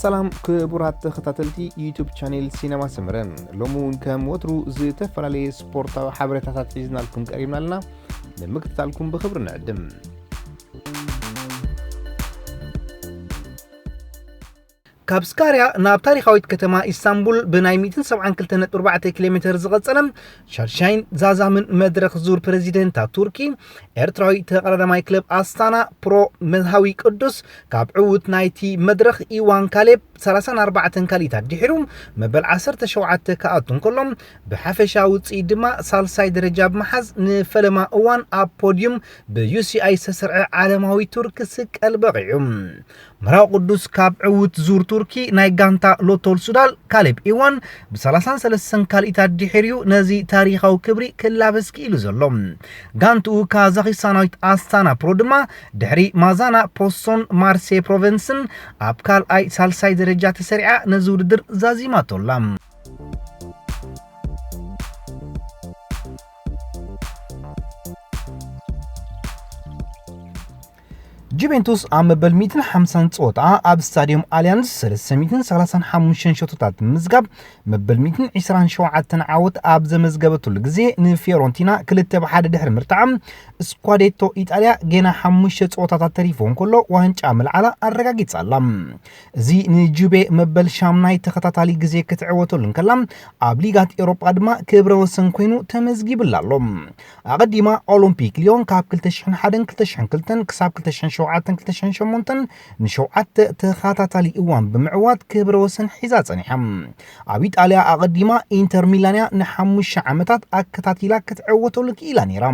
ሰላም ክቡራት ተኸታተልቲ ዩቱብ ቻኔል ሲነማ ሰመረ፣ ሎሚ እውን ከም ወትሩ ዝተፈላለየ ስፖርታዊ ሓበሬታታት ሒዝናልኩም ቀሪብና ኣለና። ንምክትታልኩም ብኽብሪ ንዕድም። ካብ ስካርያ ናብ ታሪኻዊት ከተማ ኢስታንቡል ብናይ ሚእትን ሰብዓን ክልተን ነጥቢ ኣርባዕተ ኪሎ ሜተር ዝቐጸለ ሻድሻይን ዛዛምን መድረኽ ዙር ፕረዚደንታ ቱርኪ፣ ኤርትራዊ ተቐዳዳማይ ክለብ ኣስታና ፕሮ መዝሃዊ ቅዱስ ካብ ዕዉት ናይቲ መድረኽ ኢዋን ካሌብ ሰላሳን ኣርባዕተን ካልኢታት ድሒሩ መበል ዓሰርተ ሸውዓተ ክኣቱ እንከሎ፣ ብሓፈሻ ውጽኢት ድማ ሳልሳይ ደረጃ ብምሓዝ ንፈለማ እዋን ኣብ ፖድዩም ብዩሲኣይ ዝተሰርዐ ዓለማዊ ቱር ክስቀል በቒዑ። መራዊ ቅዱስ ካብ ዕዉት ዙር ቱርኪ ናይ ጋንታ ሎቶል ሱዳል ካሌብ ኢዋን ብሰላሳን ሰለስተን ካልኢታት ድሒሩ ነዚ ታሪኻዊ ክብሪ ክላበስ ክኢሉ ዘሎ። ጋንትኡ ካዛኺስታናዊት ኣስታና ፕሮ ድማ ድሕሪ ማዛና ፖስቶን ማርሴ ፕሮቨንስን ኣብ ካልኣይ ሳልሳይ ደረጃ ተሰሪዓ ነዚ ውድድር ዛዚማቶ ኣላ። ጁቬንቱስ ኣብ መበል ሚእትን ሓምሳን ጸወታ ኣብ ስታዲየም ኣሊያንዝ ሰለስተ ሚእትን ሰላሳን ሓሙሽተን ሸቶታት ብምዝጋብ መበል ሚእትን ዕስራን ሸውዓተን ዓወት ኣብ ዘመዝገበትሉ ግዜ ንፊዮረንቲና ክልተ ብሓደ ድሕሪ ምርታዓ ስኳዴቶ ኢጣልያ ገና ሓሙሽተ ጸወታታት ተሪፎ እንከሎ ዋንጫ ምልዓላ ኣረጋጊጻ ኣላ። እዚ ንጁቤ መበል ሻምናይ ተኸታታሊ ግዜ ክትዕወተሉ እንከላ ኣብ ሊጋት ኤውሮጳ ድማ ክብረ ወሰን ኮይኑ ተመዝጊብላ ኣሎ። ኣቐዲማ ኦሎምፒክ ሊዮን ካብ ክልተ ሽሕን ሓደን ክልተ ሽሕን ክልተን ክሳብ ክልተ ሽሕን ሸውዓተን ክልተ ሽሕን ሸሞንተን ንሸውዓተ ተኸታታሊ እዋን ብምዕዋት ክብረ ወሰን ሒዛ ጸኒሓ። ኣብ ኢጣልያ ኣቐዲማ ኢንተር ሚላንያ ንሓሙሽተ ዓመታት ኣከታቲላ ክትዕወተሉ ክኢላ ነይራ።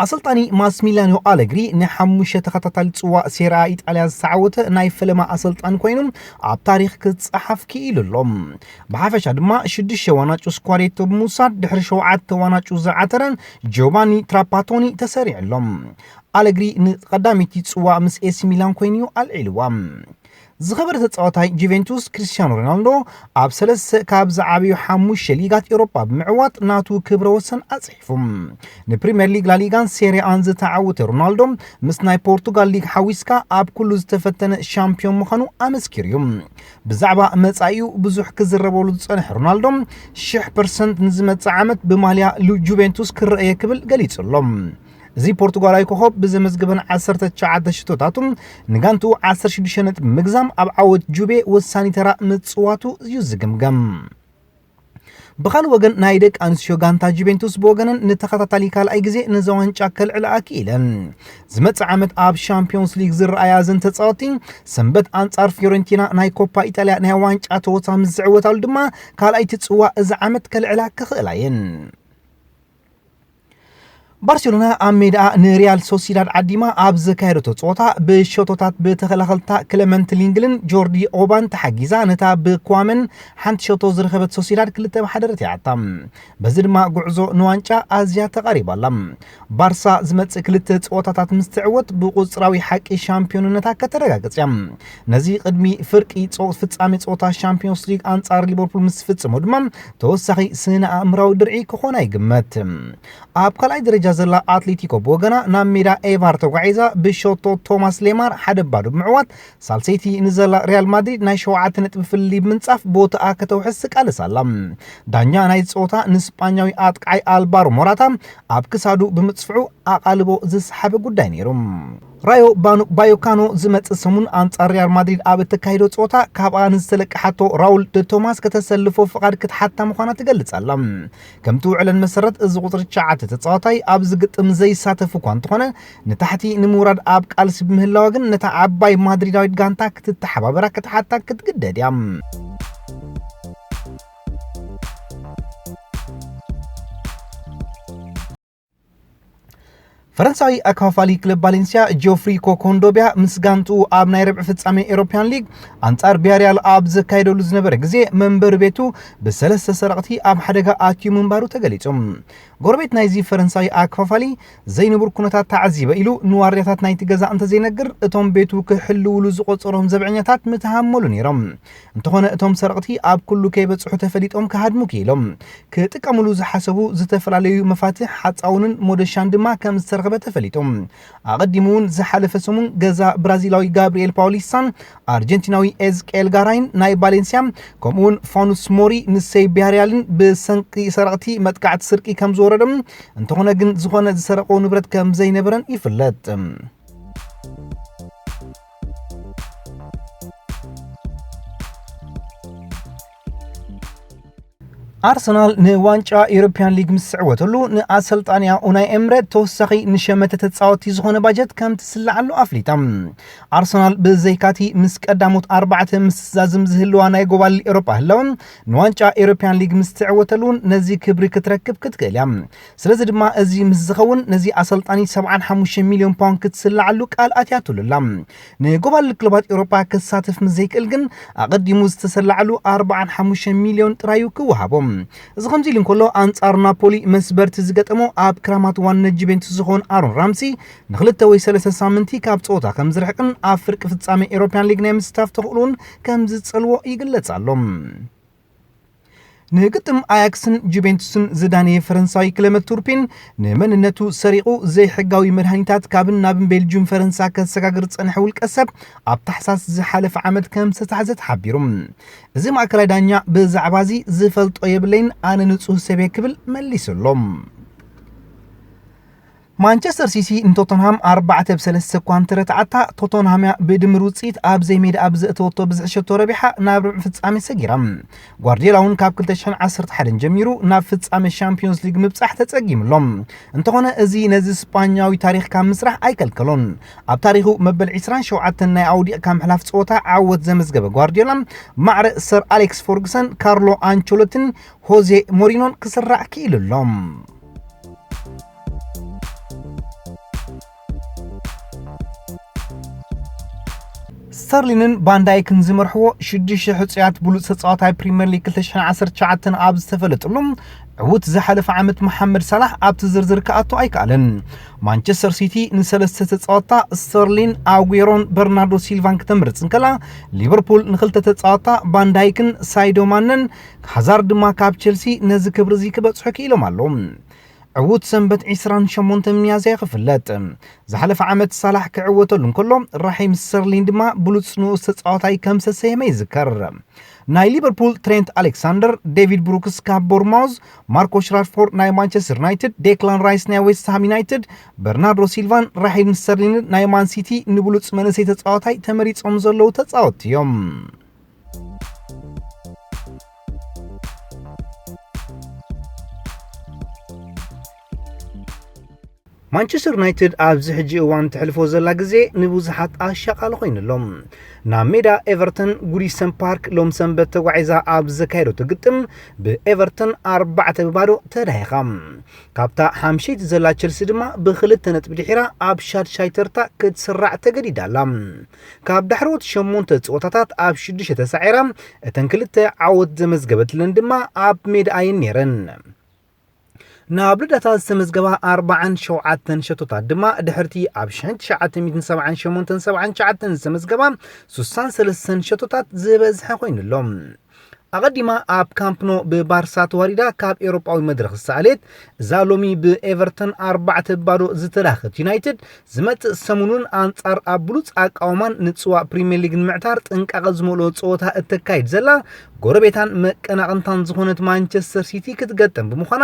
ኣሰልጣኒ ማስሚሊያኖ ኣለግሪ ንሓሙሽተ ተኸታታሊ ጽዋእ ሴራ ኢጣልያ ዝተዓወተ ናይ ፈለማ ኣሰልጣኒ ኮይኑ ኣብ ታሪኽ ክጸሓፍ ክኢሉ ኣሎ። ብሓፈሻ ድማ ሽዱሽተ ዋናጩ ስኳዴቶ ብምውሳድ ድሕሪ ሸውዓተ ዋናጩ ዝዓተረ ጆቫኒ ትራፓቶኒ ተሰሪዑ ኣሎ። ኣለግሪ ንቐዳመይቲ ጽዋእ ምስ ኤሲ ሚላን ኮይኑ'ዩ ኣልዒልዋ። ዝኸበረ ተጻዋታይ ጁቬንቱስ ክርስቲያኖ ሮናልዶ ኣብ ሰለስተ ካብ ዝዓበዩ ሓሙሽተ ሊጋት ኤውሮጳ ብምዕዋት ናቱ ክብረ ወሰን ኣጽሒፉ። ንፕሪምየር ሊግ፣ ላሊጋን ሴሪኣን ዝተዓወተ ሮናልዶ ምስ ናይ ፖርቱጋል ሊግ ሓዊስካ ኣብ ኩሉ ዝተፈተነ ሻምፒዮን ምዃኑ ኣመስኪሩ'ዩ። ብዛዕባ መጻኢኡ ብዙሕ ክዝረበሉ ዝጸንሐ ሮናልዶ ሽሕ ፐርሰንት ንዝመጽእ ዓመት ብማልያ ሉ-፣ ጁቬንቱስ ክረኣየ ክብል ገሊጹ ኣሎ። እዚ ፖርቱጋላዊ ኮኸብ ብዘመዝገበን ዓሰርተ ትሽዓተ ሽቶታቱ ንጋንትኡ ዓሰርተ ሽዱሽተ ነጥቢ ምግዛም ኣብ ዓወት ጁቤ ወሳኒ ተራ ምጽዋቱ እዩ ዝግምገም። ብኻልእ ወገን ናይ ደቂ ኣንስትዮ ጋንታ ጁቬንቱስ ብወገነን ንተኸታታሊ ካልኣይ ግዜ ነዚ ዋንጫ ከልዕልኣ ክኢለን። ዝመጽእ ዓመት ኣብ ሻምፒዮንስ ሊግ ዝረኣያ እዘን ተጻወትቲ ሰንበት ኣንጻር ፊዮረንቲና ናይ ኮፓ ኢጣልያ ናይ ዋንጫ ተወሳ ምስ ዝዕወታሉ ድማ ካልኣይቲ ጽዋ እዚ ዓመት ከልዕላ ክኽእላ እየን። ባርሴሎና ኣብ ሜዳኣ ንሪያል ሶሲዳድ ዓዲማ ኣብ ዘካየደቶ ጸወታ ብሸቶታት ብተኸላኸልታ ክለመንት ሊንግልን ጆርዲ ኦባን ተሓጊዛ ነታ ብኳመን ሓንቲ ሸቶ ዝረኸበት ሶሲዳድ ክልተ ብሓደ ረቲዓታ። በዚ ድማ ጉዕዞ ንዋንጫ ኣዝያ ተቓሪባ ኣላ። ባርሳ ዝመጽእ ክልተ ጸወታታት ምስ ትዕወት ብቁጽራዊ ሓቂ ሻምፒዮንነታ ከተረጋግጽ እያ። ነዚ ቅድሚ ፍርቂ ጸው-፣ ፍጻሜ ጸወታ ሻምፒዮንስ ሊግ ኣንጻር ሊቨርፑል ምስ ትፍጽሞ ድማ ተወሳኺ ስነ ኣእምራዊ ድርዒ ክኾና ይግመት። ኣብ ካልኣይ ደረጃ ዘላ ኣትሌቲኮ ብወገና ናብ ሜዳ ኤቫር ተጓዒዛ ብሸቶ ቶማስ ሌማር ሓደ ባዶ ብምዕዋት ሳልሰይቲ ንዘላ ሪያል ማድሪድ ናይ ሸውዓተ ነጥቢ ፍልልይ ብምንጻፍ ቦታኣ ከተውሕስ ትቃለስ ኣላ። ዳኛ ናይ ጸወታ ንስጳኛዊ ኣጥቃዓይ ኣልቫሮ ሞራታ ኣብ ክሳዱ ብምጽፍዑ ኣቓልቦ ዝሰሓበ ጉዳይ ነይሩ። ራዮ ባኑ-፣ ባዮካኖ ዝመጽእ ሰሙን ኣንጻር ሪያል ማድሪድ ኣብ እተካይዶ ጸወታ ካብኣ ንዝተለቀሓቶ ራውል ደ ቶማስ ከተሰልፎ ፍቓድ ክትሓታ ምዃና ትገልጽ ኣላ። ከምቲ ውዕለን መሰረት እዚ ቁጽሪ ትሽዓተ ተጻዋታይ ኣብዚ ግጥም ዘይሳተፍ እኳ እንተኾነ ንታሕቲ ንምውራድ ኣብ ቃልሲ ብምህላዋ ግን ነታ ዓባይ ማድሪዳዊት ጋንታ ክትተሓባበራ ክትሓታ ክትግደድ እያ። ፈረንሳዊ ኣካፋሊ ክለብ ቫሌንሲያ ጆፍሪ ኮኮንዶቢያ ምስ ጋንትኡ ኣብ ናይ ረብዒ ፍጻሜ ኤሮፕያን ሊግ ኣንጻር ቢያሪያል ኣብ ዘካየደሉ ዝነበረ ግዜ መንበሪ ቤቱ ብሰለስተ ሰረቕቲ ኣብ ሓደጋ ኣትዩ ምንባሩ ተገሊጹ። ጎረቤት ናይዚ ፈረንሳዊ ኣካፋሊ ዘይንቡር ኩነታት ተዓዚበ ኢሉ ንዋርድያታት ናይቲ ገዛ እንተዘይነግር እቶም ቤቱ ክሕልውሉ ዝቆጸሮም ዘብዐኛታት ምተሃመሉ ነይሮም። እንተኾነ እቶም ሰረቕቲ ኣብ ኩሉ ከይበጽሑ ተፈሊጦም ክሃድሙ ክኢሎም። ክጥቀምሉ ዝሓሰቡ ዝተፈላለዩ መፋትሕ፣ ሓጻውንን ሞደሻን ድማ ከም ዝተረ ዝተረኸበ ተፈሊጡ። ኣቐዲሙ እውን ዝሓለፈ ሰሙን ገዛ ብራዚላዊ ጋብሪኤል ፓውሊሳን ኣርጀንቲናዊ ኤዝቅኤል ጋራይን ናይ ባሌንሲያ፣ ከምኡውን ፋኑስ ሞሪ ንሰይ ቢያሪያልን ብሰንኪ ሰረቕቲ መጥቃዕቲ ስርቂ ከም ዝወረዶም፣ እንተኾነ ግን ዝኾነ ዝሰረቆ ንብረት ከም ዘይነበረን ይፍለጥ። ኣርሰናል ንዋንጫ ኤሮፕያን ሊግ ምስ ዝዕወተሉ፣ ንኣሰልጣኒኣ ኡናይ ኤምረ ተወሳኺ ንሸመተ ተጻወቲ ዝኾነ ባጀት ከም ትስልዓሉ ኣፍሊጣ። ኣርሰናል ብዘይካቲ ምስ ቀዳሞት ኣርባዕተ ምስትዛዝም ዝህልዋ ናይ ጎባሊ ኤሮፓ ህላወ፣ ንዋንጫ ኤሮፕያን ሊግ ምስ ትዕወተሉ እውን ነዚ ክብሪ ክትረክብ ክትክእል እያ። ስለዚ ድማ እዚ ምስ ዝኸውን ነዚ ኣሰልጣኒ ሰብዓን ሓሙሽተ ሚልዮን ፓውንድ ክትስልዓሉ ቃል ኣትያትሉ ኣላ። ንጎባሊ ክለባት ኤሮፓ ክሳተፍ ምስ ዘይክእል ግን ኣቐዲሙ ዝተሰላዓሉ ኣርባዓን ሓሙሽተ ሚልዮን ጥራዩ ክወሃቦ። እዚ ከምዚ ኢሉ እንከሎ፣ ኣንጻር ናፖሊ መስበርቲ ዝገጠሞ ኣብ ክራማት ዋና ጁቬንቱስ ዝኾን ኣሮን ራምሲ ንክልተ ወይ ሰለስተ ሳምንቲ ካብ ጸወታ ከም ዝርሕቅን ኣብ ፍርቂ ፍጻሜ ኤሮፕያን ሊግ ናይ ምስታፍ ተኽእሎን ከም ዝጸልዎ ይግለጽ ኣሎ። ንግጥም ኣያክስን ጁቬንቱስን ዝዳነየ ፈረንሳዊ ክለመንት ቱርፒን፣ ንመንነቱ ሰሪቑ ዘይሕጋዊ መድሃኒታት ካብን ናብን ቤልጅዩም ፈረንሳ ከሰጋግር ዝጸንሐ ውልቀ ሰብ፣ ኣብ ታሕሳስ ዝሓለፈ ዓመት ከም ዝተታሕዘ ተሓቢሩ። እዚ ማእከላይ ዳኛ ብዛዕባ እዚ ዝፈልጦ የብለይን፣ ኣነ ንጹህ ሰብ እየ ክብል መሊሱ ኣሎ። ማንቸስተር ሲቲ ንቶተንሃም ኣርባዕተ ብ ሰለስተ እኳ እንተረትዓታ፣ ቶተንሃም እያ ብድምር ውጽኢት ኣብ ዘይሜዳ ኣብ ዘእተወቶ ብዝሒ ሸቶ ረቢሓ ናብ ርብዒ ፍጻሜ ሰጊራ። ጓርዲዮላ እውን ካብ ክልተ ሽሕን ዓሰርተ ሓደን ጀሚሩ ናብ ፍጻሜ ሻምፒዮንስ ሊግ ምብጻሕ ተጸጊሙ ኣሎ። እንተኾነ፣ እዚ ነዚ ስጳኛዊ ታሪኽ ካብ ምስራሕ ኣይከልከሎን። ኣብ ታሪኹ መበል ዕስራን ሸውዓተን ናይ ኣውዲቕካ ምሕላፍ ጸወታ ዓወት ዘመዝገበ ጓርዲዮላ፣ ማዕረ ሰር ኣሌክስ ፎርግሰን፣ ካርሎ ኣንቸሎቲን ሆዜ ሞሪኖን ክስራዕ ክኢሉ ኣሎ። ስተርሊንን ቫንዳይክን ዝመርሕዎ ሽዱሽተ ሕጹያት ብሉጽ ተጻዋታይ ፕሪምየር ሊግ ክልተ ሽሕን ዓሰርተ ትሽዓተን ኣብ ዝተፈለጠሉ፣ ዕዉት ዝሓለፈ ዓመት መሓመድ ሳላሕ ኣብቲ ዝርዝር ክኣቱ ኣይከኣለን። ማንቸስተር ሲቲ ንሰለስተ ተጻወትታ፣ ስተርሊን፣ ኣጉዌሮን በርናርዶ ሲልቫን ክተምርጽ እንከላ፣ ሊቨርፑል ንክልተ ተጻወትታ፣ ቫንዳይክን ሳይዶ ማነን፣ ሃዛርድ ድማ ካብ ቸልሲ ነዚ ክብሪ እዚ ክበጽሑ ክኢሎም ኣለዉ። ዕዉት ሰንበት ዕስራን ሸሞንተን ሚያዝያ ክፍለጥ። ዝሓለፈ ዓመት ሳላሕ ክዕወተሉ እንከሎ፣ ራሒም ስተርሊን ድማ ብሉጽ ንኡስ ተጻዋታይ ከም ዝተሰየመ ይዝከር። ናይ ሊቨርፑል ትሬንት ኣሌክሳንደር፣ ዴቪድ ብሩክስ ካብ ቦርማውዝ፣ ማርኮስ ራሽፎርድ ናይ ማንቸስተር ዩናይትድ፣ ዴክላን ራይስ ናይ ዌስትሃም ዩናይትድ፣ በርናርዶ ሲልቫን ራሒም ስተርሊንን ናይ ማን ሲቲ ንብሉጽ መንእሰይ ተጻዋታይ ተመሪጾም ዘለዉ ተጻወትቲ እዮም። ማንቸስተር ዩናይትድ ኣብዚ ሕጂ እዋን ትሕልፎ ዘላ ግዜ ንብዙሓት ኣሻቓሊ ኮይኑሎም። ናብ ሜዳ ኤቨርተን ጉዲሰን ፓርክ ሎም ሰንበት ተጓዒዛ ኣብ ዘካየደቶ ግጥም፣ ብኤቨርተን ኣርባዕተ ብባዶ ተዳሂኻ። ካብታ ሓምሸይቲ ዘላ ቸልሲ ድማ ብክልተ ነጥቢ ድሒራ ኣብ ሻድሻይ ተርታ ክትስራዕ ተገዲዳ ኣላ። ካብ ዳሕረዎት ሸሞንተ ጸወታታት ኣብ ሽዱሽተ ተሳዒራ፣ እተን ክልተ ዓወት ዘመዝገበትለን ድማ ኣብ ሜዳ እየን ነይረን። ናብ ልደታ ዝተመዝገባ ኣርባዓን ሸውዓተን ሸቶታት ድማ ድሕርቲ ኣብ ሽሕን ትሽዓተ ሚእትን ሰብዓን ሸሞንተን ሰብዓን ትሽዓተን ዝተመዝገባ ሱሳን ሰለስተን ሸቶታት ዝበዝሐ ኮይኑሎም። ኣቐዲማ ኣብ ካምፕኖ ብባርሳ ተዋሪዳ ካብ ኤውሮጳዊ መድረኽ ዝተኣልየት እዛ ሎሚ ብኤቨርተን ኣርባዕተ ባዶ ዝተዳኸት ዩናይትድ፣ ዝመጽእ ሰሙን እውን ኣንጻር ኣብ ብሉጽ ኣቃውማን ንጽዋእ ፕሪምየር ሊግ ንምዕታር ጥንቃቐ ዝመልኦ ጸወታ እተካይድ ዘላ ጎረቤታን መቀናቕንታን ዝኾነት ማንቸስተር ሲቲ ክትገጥም ብምዃና፣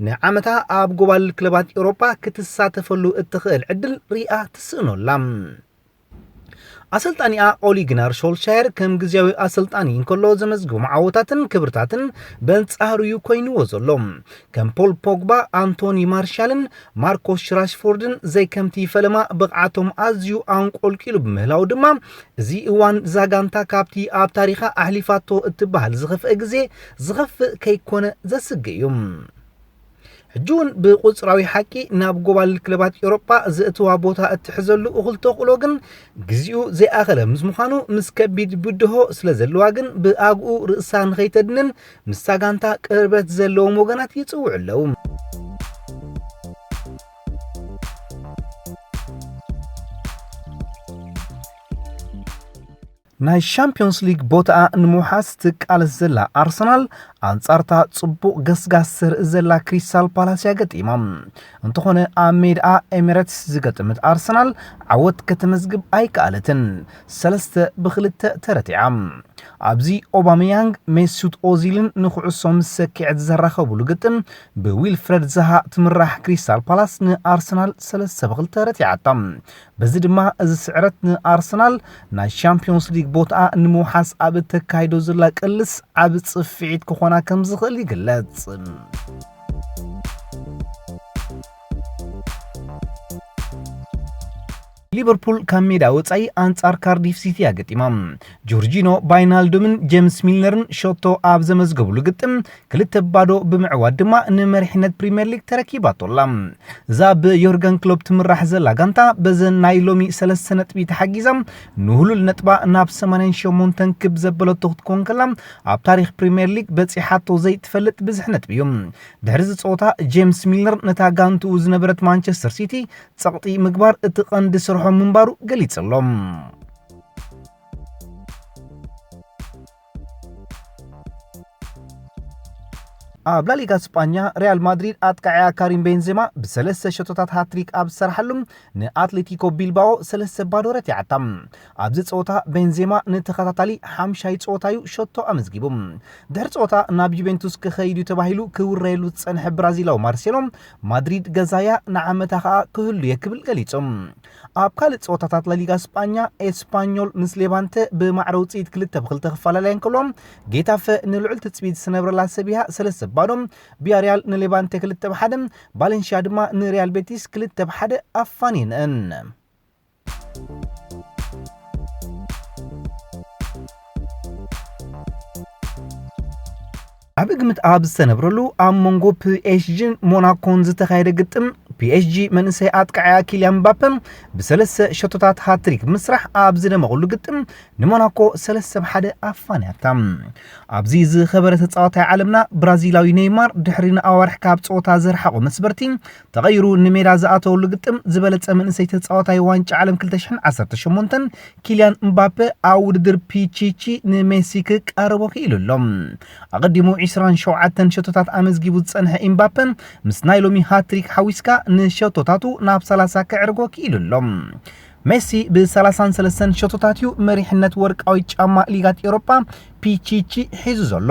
ንዓመታ ኣብ ጎባልል ክለባት ኤውሮጳ ክትሳተፈሉ እትኽእል ዕድል ሪኣ ትስእኖላ። ኣሰልጣኒኣ ኦሊ ግናር ሾልሻየር ከም ግዝያዊ ኣሰልጣኒ እንከሎ ዘመዝግቦም ዓወታትን ክብርታትን በንጻሩ እዩ ኮይንዎ ዘሎ። ከም ፖል ፖግባ፣ ኣንቶኒ ማርሻልን ማርኮስ ራሽፎርድን ዘይከምቲ ፈለማ ብቕዓቶም ኣዝዩ ኣንቆልቂሉ ብምህላው ድማ፣ እዚ እዋን እዛ ጋንታ ካብቲ ኣብ ታሪኻ ኣሕሊፋቶ እትበሃል ዝኸፍአ ግዜ ዝኸፍእ ከይኮነ ዘስግእ እዩ። ሕጂ እውን ብቁጽራዊ ሓቂ ናብ ጎባልል ክለባት ኤውሮጳ ዘእትዋ ቦታ እትሕዘሉ እኹል ተኽእሎ ግን ግዜኡ ዘይኣኸለ ምስ ምዃኑ፣ ምስ ከቢድ ብድሆ ስለ ዘለዋ ግን ብኣግኡ ርእሳ ንኸይተድንን ምስታ ጋንታ ቅርበት ዘለዎም ወገናት ይጽውዑ ኣለዉ። ናይ ሻምፒዮንስ ሊግ ቦታኣ ንምውሓስ ትቃለስ ዘላ ኣርሰናል፣ ኣንጻርታ ጽቡቕ ገስጋስ ዘርኢ ዘላ ክሪስታል ፓላስ እያ ገጢማ። እንተኾነ፣ ኣብ ሜዳኣ ኤሚሬትስ ዝገጠመት ኣርሰናል ዓወት ከተመዝግብ ኣይከኣለትን። ሰለስተ ብክልተ ተረቲዓ። ኣብዚ ኦባመያንግ፣ ሜሱት ኦዚልን ንኩዕሶ ምስ ሰኪዐት ዘራኸብሉ ግጥም፣ ብዊልፍረድ ዛሃ ትምራሕ ክሪስታል ፓላስ ንኣርሰናል ሰለስተ ብክልተ ረቲዓታ። በዚ ድማ፣ እዚ ስዕረት ንኣርሰናል ናይ ሻምፒዮንስ ሊግ ቦታኣ ንምውሓስ ኣብ እተካይዶ ዘላ ቅልስ ዓቢ ጽፍዒት ክኾና ከም ዝኽእል ይግለጽ። ሊቨርፑል ካብ ሜዳ ወጻኢ ኣንጻር ካርዲፍ ሲቲ እያ ገጢማ። ጆርጂኖ ባይናልዱምን ጄምስ ሚልነርን ሸቶ ኣብ ዘመዝገብሉ ግጥም፣ ክልተ ባዶ ብምዕዋት ድማ ንመሪሕነት ፕሪምየር ሊግ ተረኪባቶ ኣላ። እዛ ብዮርገን ክሎፕ ትምራሕ ዘላ ጋንታ፣ በዘን ናይ ሎሚ ሰለስተ ነጥቢ ተሓጊዛ፣ ንህሉል ነጥባ ናብ ሰማንያን ሸሞንተን ክብ ዘበለቶ ክትኮን ከላ፣ ኣብ ታሪኽ ፕሪምየር ሊግ በጺሓቶ ዘይትፈልጥ ብዝሒ ነጥቢ እዩ። ድሕሪ እዚ ጸወታ፣ ጄምስ ሚልነር ነታ ጋንትኡ ዝነበረት ማንቸስተር ሲቲ ጸቕጢ ምግባር እቲ ቀንዲ ስርሖ ምንባሩ ገሊጹ ኣሎ። ኣብ ላሊጋ ስጳኛ፣ ሪያል ማድሪድ ኣጥቃዕያ ካሪም ቤንዜማ ብሰለስተ ሸቶታት ሃትሪክ ኣብ ዝሰርሓሉ፣ ንኣትሌቲኮ ቢልባኦ ሰለስተ ባዶ ረቲዓታ። ኣብዚ ጸወታ፣ ቤንዜማ ንተኸታታሊ ሓምሻይ ጸወታዩ ሸቶ ኣመዝጊቡ። ድሕሪ ጸወታ፣ ናብ ዩቬንቱስ ክኸይድ እዩ ተባሂሉ ክውረየሉ ዝጸንሐ ብራዚላዊ ማርሴሎ፣ ማድሪድ ገዛያ፣ ንዓመታ ከኣ ክህሉ እየ ክብል ገሊጹ። ኣብ ካልእ ጸወታታት ላሊጋ ስጳኛ፣ ኤስፓኞል ምስ ሌቫንተ ብማዕረ ውጽኢት ክልተ ብክልተ ክፈላለያ እንከሎ፣ ጌታፈ ንልዑል ትጽቢት ዝተነብረላ ሰቢያ ሰለስተ ባዶ፣ ቢያሪያል ንሌቫንተ ክልተ ብሓደ፣ ባለንሽያ ድማ ንሪያል ቤቲስ ክልተ ብሓደ ኣፋንየንአን። ዓቢ ግምት ኣብ ዝተነብረሉ፣ ኣብ መንጎ ፒኤስጂን ሞናኮን ዝተኻየደ ግጥም፣ ፒኤስጂ መንእሰይ ኣጥቃዕያ ኪልያን ምባፐ ብሰለስተ ሸቶታት ሃትሪክ ብምስራሕ ኣብ ዝደመቐሉ ግጥም፣ ንሞናኮ ሰለስተ ብሓደ ኣፋንያታ። ኣብዚ ዝኸበረ ተጻዋታይ ዓለምና፣ ብራዚላዊ ኔይማር፣ ድሕሪ ንኣዋርሕ ካብ ጸወታ ዘርሓቖ መስበርቲ፣ ተቐይሩ ንሜዳ ዝኣተወሉ ግጥም፣ ዝበለጸ መንእሰይ ተጻዋታይ ዋንጫ ዓለም ክልተ ሽሕን ዓሰርተ ሸሞንተን ኪልያን ምባፔ ኣብ ውድድር ፒቺቺ ንሜሲ ክቃረቦ ክኢሉ ኣሎ። ኣቐዲሙ ዕስራን ሸውዓተን ሸቶታት ኣመዝጊቡ ዝጸንሐ ኤምባፔ፣ ምስ ናይ ሎሚ ሃትሪክ ሓዊስካ፣ ንሸቶታቱ ናብ ሰላሳ ከዕርጎ ክኢሉ ኣሎ። ሜሲ ብ ሰላሳን ሰለስተን ሸቶታት እዩ መሪሕነት ወርቃዊ ጫማ ሊጋት ኤውሮጳ ፒቺቺ ሒዙ ዘሎ።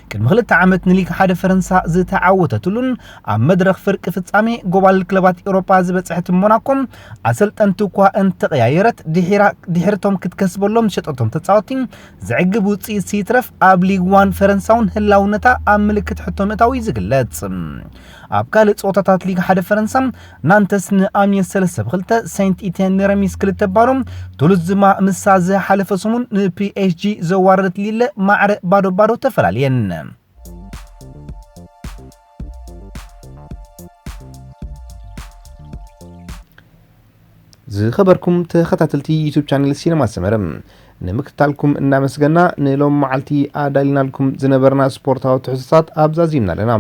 ቅድሚ ክልተ ዓመት ንሊግ ሓደ ፈረንሳ ዝተዓወተትሉን ኣብ መድረኽ ፍርቂ ፍጻሜ ጎባልል ክለባት ኤውሮጳ ዝበጽሐት ሞናኮ፣ ኣሰልጠንቲ እኳ እንተቐያየረት፣ ድሒራ፣ ድሕርቶም ክትከስበሎም ዝሸጠቶም ተጻወትቲ ዘዕግብ ውጽኢት ይትረፍ ኣብ ሊግ ዋን ፈረንሳ እውን ህላውነታ ኣብ ምልክት ሕቶ ምእታው እዩ ዝግለጽ። ኣብ ካልእ ጸወታታት ሊግ ሓደ ፈረንሳ፣ ናንተስ ንኣሚየስ ሰለስተ ብ ክልተ፣ ሴንት ኢትየን ንረሚስ ክልተ ባዶ፣ ቱሉዝ ድማ ምስሳ ዝሓለፈ ሰሙን ንፒኤስጂ ዘዋረደት ሊለ ማዕረ ባዶ ባዶ ተፈላልየን። ዝኸበርኩም ተኸታተልቲ ዩቱብ ቻነል ሲነማ ሰመረ፣ ንምክትታልኩም እናመስገና፣ ንሎም መዓልቲ ኣዳሊናልኩም ዝነበርና ስፖርታዊ ትሕዝቶታት ኣብዛዚምና ኣለና።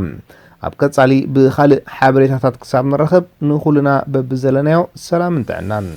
ኣብ ቀጻሊ ብኻልእ ሓበሬታታት ክሳብ ንራኸብ፣ ንኹልና በብዘለናዮ ሰላምን ጥዕናን።